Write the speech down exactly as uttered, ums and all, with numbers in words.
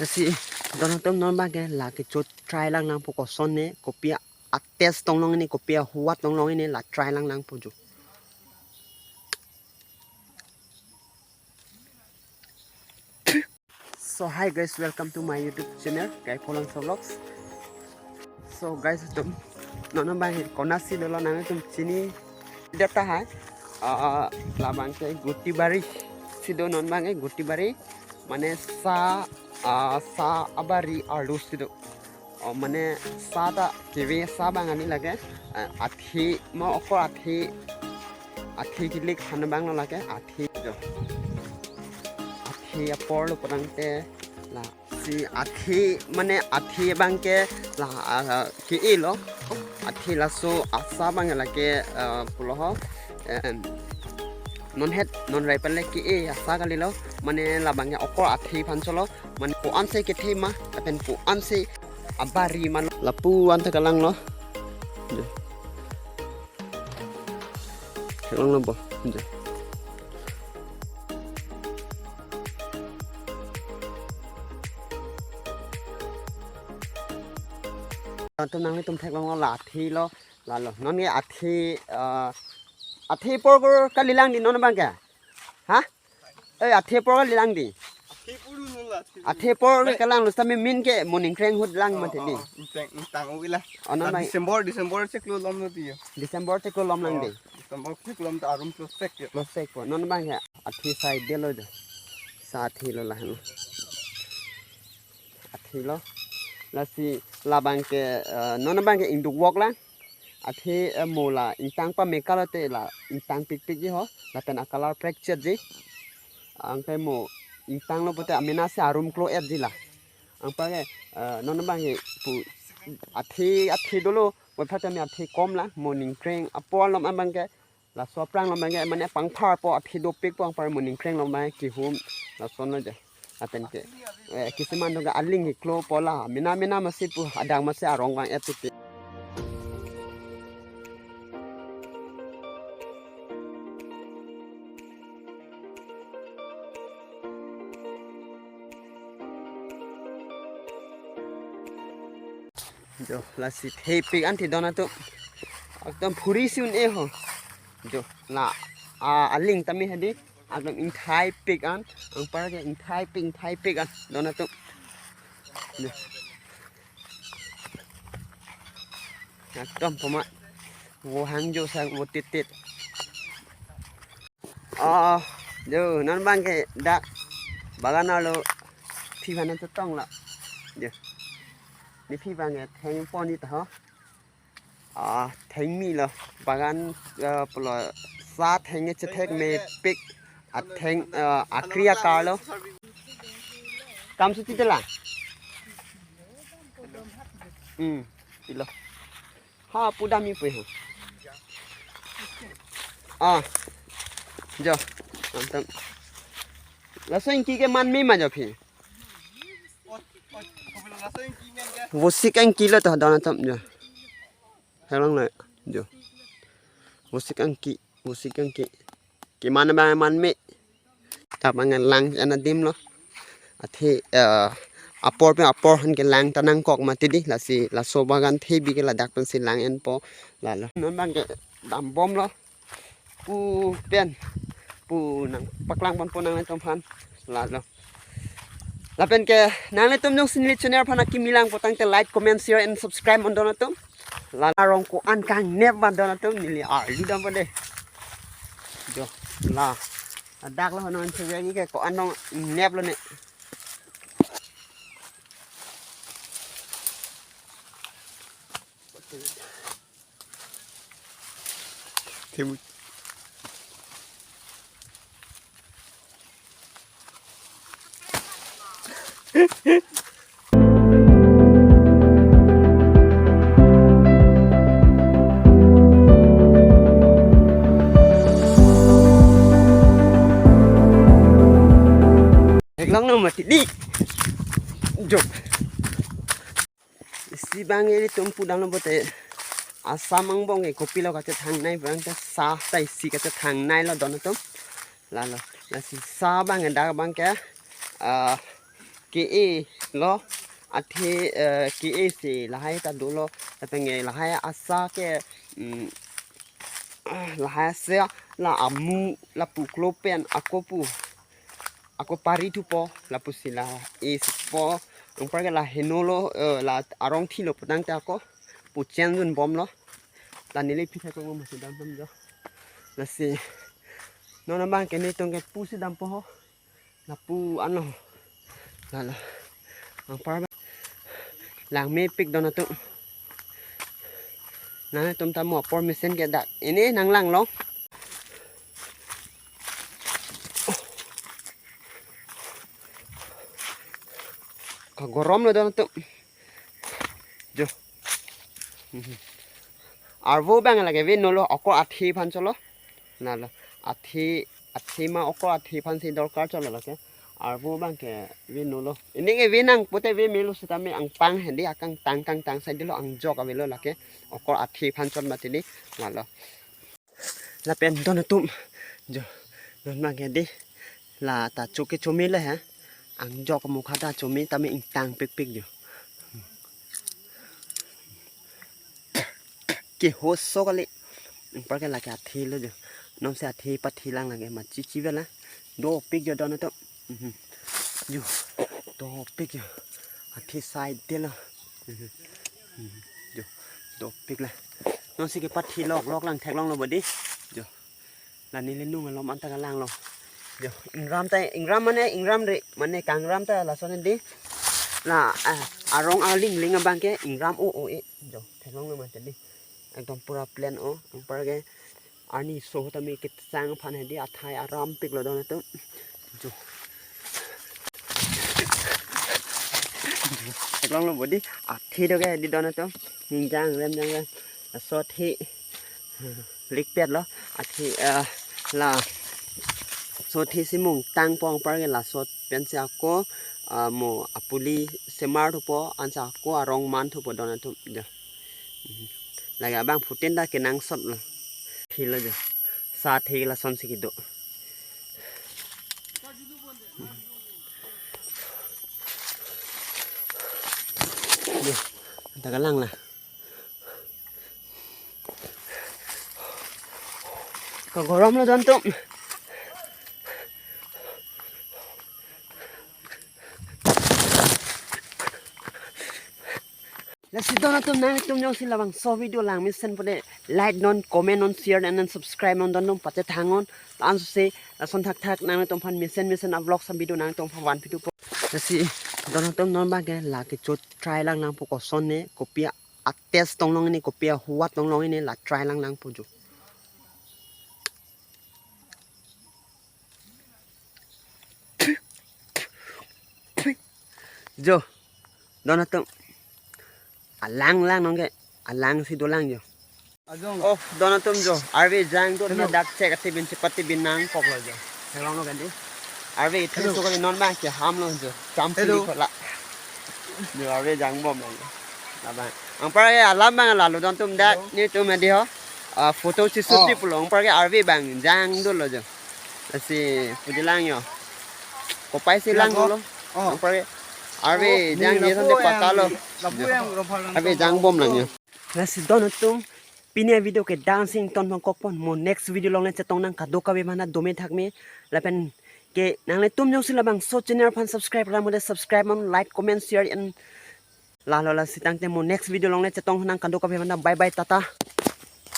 Si don atum, non abangke la kecho try lang nangpo, koson ne, kopi a-taste tong long ne, kopi ahuat tong long ne, la try lang nangpo jo. So hi guys, welcome to my YouTube channel, Kaipholangso Vlogs. So guys, atum, non abangke konatsi dolo nangtum chini det tahai. Ah, labangke Gotibari si do, non abangke Gotibari, mane sa, ah, sa abari arlo si do. Oh, mane sa ta keve sa abang ani lake, ah, athi mo, okor athi, athi kilik han abang lo lake, athi jo. Athi apor lo putangte lasi athi, mane athi abangke la, ah, ke-e lo. Athi laso asa abang lake, ah, pulo ho. Em, non het, non rai pen le ke-e asa kali lo. Mane labangke okor athi aphan cholo. Mane ko-ansi kethe ma, lapen ko-ansi abari ma, lapu-an ta kelang lo. Je. Kelang lo bo. Je. Atum nanglitum theklong lo, la athi lo, lalo. Non ke athi, eh, athi apor kalilang di non abangke. Ha? Eh, athi apor kalilang di. Athi apor lo la, athi. Athi apor kelang lo, sami min ke mo ningkreng ahut lang mati di. Oh, oh, ingkreng, ingtang o ila. Oh, non ah, abang. December, December chiklo lom lo di yo. December chiklo lom lang di. Oh, December chiklo lom ta arum close sek yo. Close sek po. Non abangke athi sai de lo jo. Sa athi lo la. Athi lo. Lasi labangke, eh, non abangke ingdukvok lang. Athi, eh, mo la ingtang pame kalote la ingtang pikpik ji ho. Lapen a-colour prekchet ji. Anke mo ingtang lo pute amena si arum klo-et ji la. Anparke, eh, non abangke pu athi, athi dolo, mo phatame athi kom la, mo ningkreng apor lom abangke, laso aphrang lom abangke, mane pangphar po athi dopik po, anpar mo ningkreng lom abangke kihum, lason lo je. Lapen ke, eh, kisiman do ke aling iklo po la, mena mena masi pu, adang masi arong vang-et titi. Jo, lasi thepik an ti don atum. Ekdom phuri si un-e ho. Jo, la, a, aling tame hadi. Ekdom ingthaipik an. Anparke ingthaipik, ingthaipik an don atum. Jo. Ekdom poma. Vo hangjo sa vo tittit. Oh, jo, non abangke dak bagan arlo phi aphan chetong lo. Jo. Ne phi abangke theng pon-i ta ho. Ah, thengmi lo. Bagan, eh, pulo sa theng chethek mepik. Atheng, eh, akri akar lo. Kam suti de la. Hmm, ilo. Ha, pudam-i pu ho. Ah. Jo. Antam. Laso ingki ke man me ma jo phi. Vosik ingki lo to don atum jo. Helang lo jo. Vosik ingki, vosik ingki. Keman abang man me. Tap angan lang an adim lo. Athe, eh, apor pen apor aphan ke lang ta nangkok mati di, lasi laso bagan thebi ke ladak pensi lang enpo lalo. Non abangke dambom lo. Pu pen. Pu nangpaklang ponpo nanglitum aphan. Lalo. Lapen ke nanglitum jongsi neli channel aphan akimi lang putangte like, comment, share and subscribe mon don atum. La arong ko-an kangnep ma don atum, neli arlu dampo de. Jo, la. Adak lo non cheveni ke ko-an nongnep lo ne. Tebut. Theklong nang mati di. Jok. Isi abang ilitum pudam lo bote. Asam angbong ke kopilo kachethangnei abang ke sa ta isi kachethangnei lo don atum. Lalo, lasi sa abang dak abang ke, ah, ke-e lo, athe, eh, ke-e si lahai ta dolo, lapen ke lahai asa ke, mm, lahai asa la amu lapu klo pen ako pu, ako pari thupo lapusi la-e sipo, anparke la henolo, eh, la arong thilo putangte ako pu chenjun bomlo. La neli phitha kong mo si dam dam jo. Lasi non abang ke netum ke pusi dampo ho. Lapu ano. Lalo. Anpar ba. Langmepik don atum. Nangtum ta mo apor mesen ke dak. Ini nanglang long. Kagorom lo don atum. Jo. Mhm. Arvo abang lake venolo, okor athe aphan cholo. Lalo. Athe, athe ma okor athe aphan si dorkar cholo lake. Arvo abang ke venolo. Ini ke venang pute ve melo sitame angpang hedi akangtang kangtang sai dilo, angjok avelo lake. Okor athe aphan chot mati di. Lalo. Lapen don atum. Jo. Don abang ke di. La ta choke chome le ha. Angjok mukha ta chome tame ingtangpikpik jo. Ke hoso kali. Anparke lake athe lo jo. Nomsi athe pathi lang lake machi chi vela. Dopik jo don atum. Mhm. Jo. Dopik jo. Athe sai delo. Mhm. Mhm. Jo. Dopik la. Nomsi ke pathi lok lok lang theklonglo bodi. Jo. La neli nung alom anta kalang lo. Jo, ingram ta, ingram mane, ingram re, mane kangram ta lason di. La, ah, arong aling ling abang ke ingram o o e. Jo, theklonglo mati di. Ekdom pura plain o, anparke arni so tame ketsang aphan hedi athai arampik lo don atum. Jo. Theklonglo bodi, athe do ke di don atum. Ningjang rem jang rem. Laso athe. Likpet lo. Athe, eh, laso athe si mungtangpo anparke laso pensi ako, ah, mo apuli semar thupo ansi ako arong man thupo don atum. Jo. Lake abang phutin ta kenangsot lo. Thilo jo. Sa athe lasonsi kedo. Jo. Anta kalang la. Kagorom lo don atum. Lasi don atum nangtum jongsi labangso video langmesen pute like non, comment non, share and then subscribe non don atum pachethang non. Lason si, lason thakthak nangtum aphan mesen mesen a vlog sam video nangtum aphan vanpi thupo. Lasi don atum non abang ke lake cho try lang nangpo koson ne, kopi a-taste tong long ne, kopi ahuat tong long ne, la try lang nangpo jo. Jo, don atum. Alang lang nong ke, alang si dolang jo. Ajong. Oh, don atum jo. Arve jang do. Hello. Dak chek ati bin chepati bin nangkok lo jo. Hello no kandi. Arve itu. Hello. So kali non abang ke ham lo jo. Campur. Hello. Di kola. Jo arve jang bom lo. Abang. Anparke alam abang lalo don atum dak. Hello. Netum di ho. Ah, photo si shoot. Oh. Di pulo. Anparke arve abang jang dolo jo. Lasi pu di lang jo. Kopai si lang dolo. Oh. Anparke arve jang ni lapu di patalo. Lapu yang rompal lang. Arve jang bom lang jo. Lasi don atum, pini avideo ke dak ansi ingtonpon kokpon, mo next video along le chetong nang kadokave mana dome thakme, lapen ke nanglitum jongsi labangso channel aphan subscribe lang mode subscribe non, like, comment, share and lalo lasi tangte mo next video along le chetong nang kadokave mana, bye bye, tata.